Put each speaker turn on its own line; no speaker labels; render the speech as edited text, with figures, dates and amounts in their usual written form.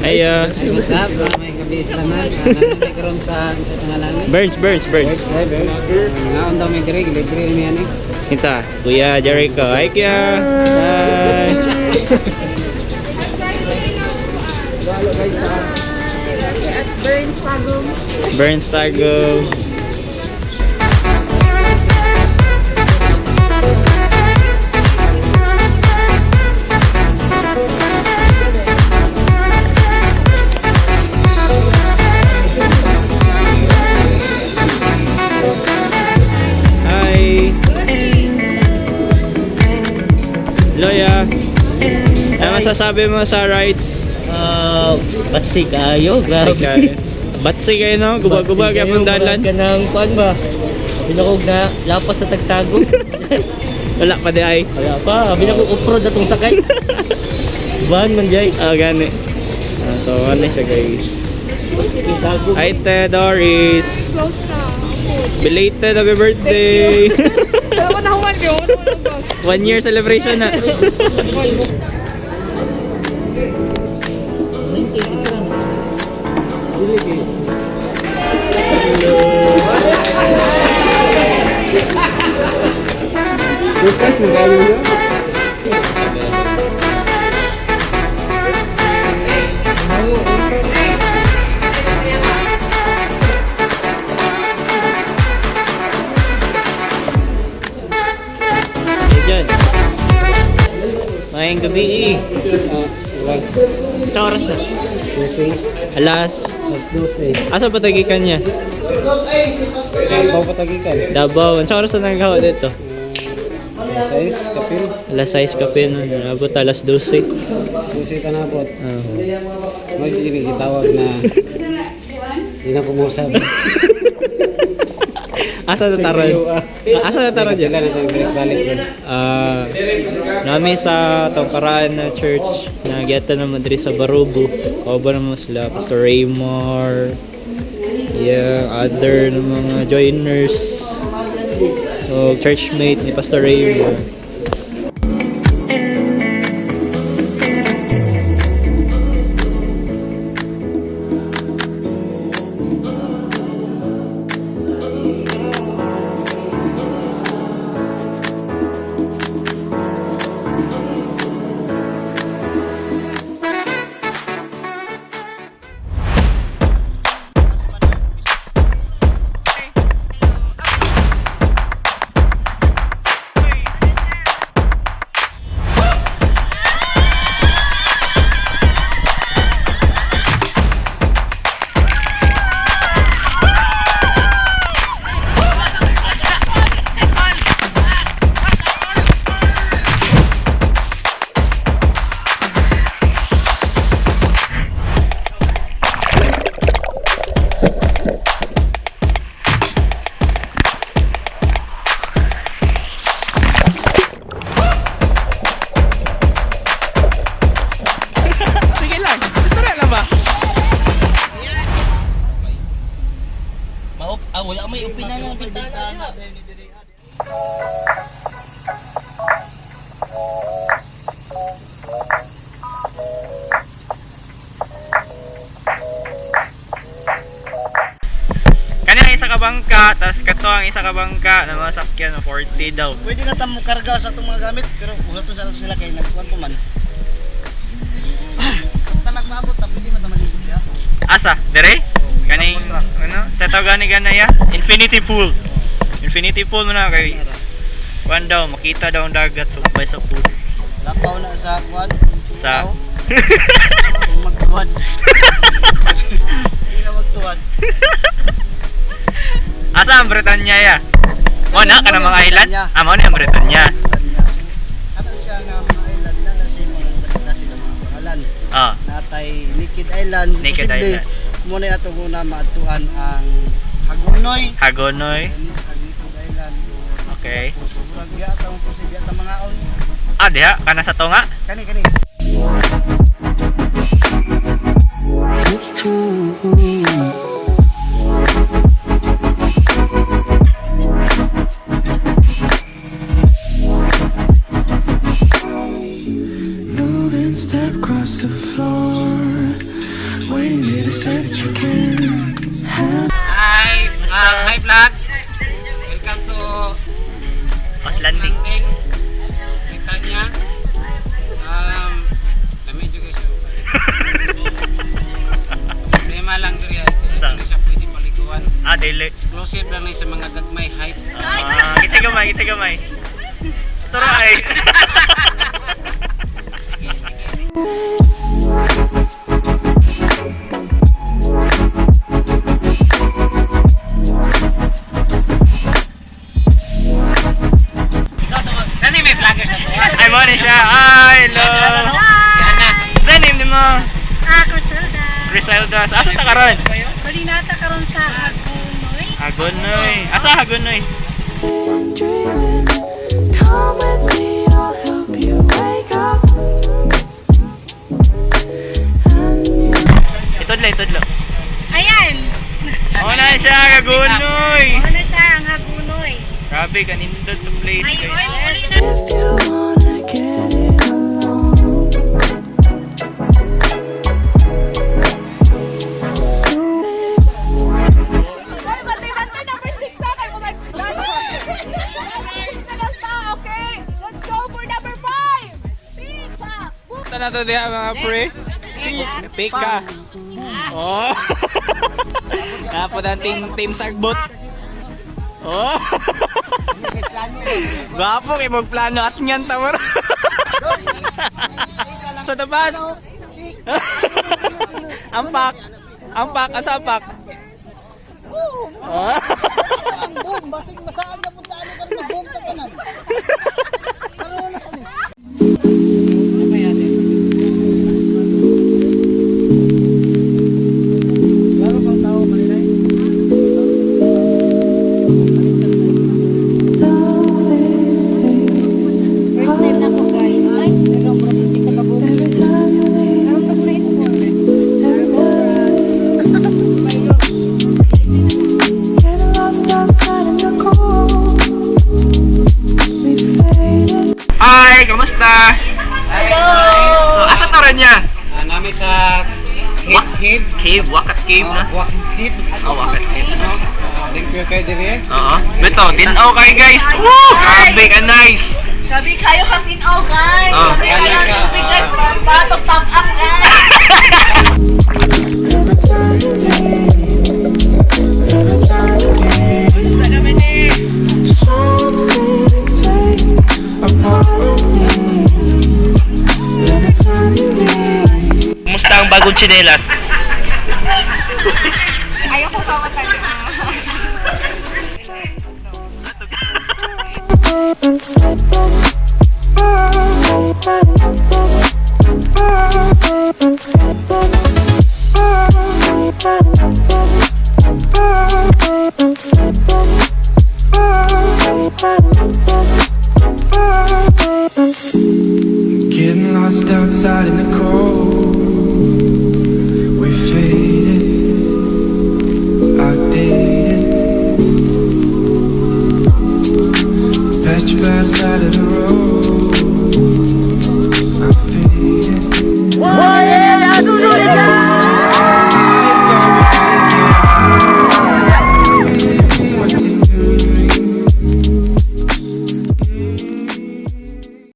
Ay,
What's up? May gabi sa tanan. Nandito karon sa pangalan ni.
Burns, Burns, Burns.
Cyber. Ngaon daw may diri, libre mi ani.
Kinsa? Kuya Jericho. Hi, Kuya. Hi.
At Burns Tagum.
Burns Tagum. Hi. Loya. Ano masasabi mo sa rides?
Batsi kayo, grabe.
Batsi kayo no? Guba-guba kaya mong dalan.
Ka ng kuan ba? Binakog na lapas sa tagtago.
Wala pa di ay.
Wala pa, binakog off-road na tong sakay. Ban man jay.
Ah, gani. Ah, so, ano siya guys.
Tago.
Hi, Te Doris.
Close na.
Belated happy birthday.
Pero ko nahuman ko.
One year celebration na.
Bukas mo kayo no?
Hey, John. Ngayong gabi eh.
Wag.
Sa oras na?
Dose.
Alas.
Dose.
Asa pa tagikan niya?
Ikaw patagikan.
Davao. Sa oras na nagawa dito?
Size, kapil.
Alas 6 kape nun. Abot alas 12.
Dose ka na po.
Ah.
May gitawag na hindi na kumusab.
Asa na taron? Ah, asa na taron dyan?
Wala na tayong balik-balik.
Ah, nami sa Tongkaraan na church na geta na diri sa Barubo. Kauban naman sila Pastor Raymar, yeah, other na mga joiners. So, churchmate ni Pastor Raymar. Sige lang, gusto lang ba?
Maop, wala may upinan ng bintana.
Kani ang isa ka bangka, tas kato ang isa ka bangka na mga sakyan, 40 daw.
Pwede na tamo karga sa itong mga gamit, pero ulat sa ato sila kay nagkuhan pa man. Tanak maabot ta, pwede man ta maligo diha.
Asa? Dere? Kaning ano? Tatawagan ni ganaya? Infinity Pool. Infinity Pool mo na kay kuan daw makita daw ang dagat sumpay sa pool.
Lapaw na sa kuan.
Sa
Kung magtuwad. Hindi ka magtuwad.
Asa ang Britanya ya? Mo na ka na mga island?
Britanya.
Ah, mo na ang Britanya.
Britanya. Ana siya nga mga island na na siya mga klase ng mga pangalan.
Ah,
Natay Naked Island.
Naked
Posible,
Island.
Mo na atong una maadtuan ang Hagonoy.
Hagonoy.
Ang Naked Island.
Okay.
Murag diha ta mo proceed diha ta mga on.
Ah, diha kana sa tunga.
Kani kani.
Moving step across the floor. Waiting here to say that you can.
Hi! Hi vlog! Welcome to
Landing.
Landing, Britannia. Lami jud guys. Problema lang diri ay dili siya pwede paliguan.
Ah, dili.
Exclusive lang ni sa mga gagmay hype.
Ah, kita gamay, kita gamay. Tara ay.
Ikaw tawag. Nani may vlogger sa tuwa.
Ay, mo ni siya. Ay, hello.
Ana.
Sa name ni mo?
Ah, Criselda.
Griselda. Asa ta karon?
Malinata karon sa Hagonoy.
Hagonoy. Asa Hagonoy?
Dreaming. Come with me, I'll help you wake up. And you
Itudlo, itudlo.
Ayan!
Mo na siya, Hagonoy.
Ano siya ang Hagonoy.
Grabe, kanindot sa place,
Ay,
guys.
oy, uli na.
If you wanna get it alone.
Ay, bantay-bantay number 6 ha. Kayo mag... Number 6 na lang ta, okay? Let's go for number 5! Pika!
Ito na to diha mga pre. Pika. Oh. Napo ang team team Sagbot. Oh. Gwapo kay magplano at ngan tamar. Sa tabas. Ampak. Ampak asa ampak. Oh.
Ang boom, basig masaan na punta ano karon mag-boom ta tanan. Karon na kami.
First time na ko guys. Ay, pero murag si taga-bukid.
Every time you leave,
Karon pag na ito.
every time you leave, getting lost outside in the cold. We faded.
Hi, kamusta?
Hello.
Asa tara niya?
Nami sa Cave Cave.
Cave, Wakat Cave na.
Walking trip.
Oh, Wakat Cave.
Thank you kay dire.
Oo. Bito, tinaw kayo guys. Woo! Grabe ka nice.
Sabi kayo kang tinaw, guys.
Oh.
Sabi kayo ang tubig, guys. Patong top up, guys.
Every time you leave, every time you leave, something takes a part of me. Every time you leave.
Kumusta ang bagong tsinelas?
Ayoko pa matanda.
Getting lost outside in the cold.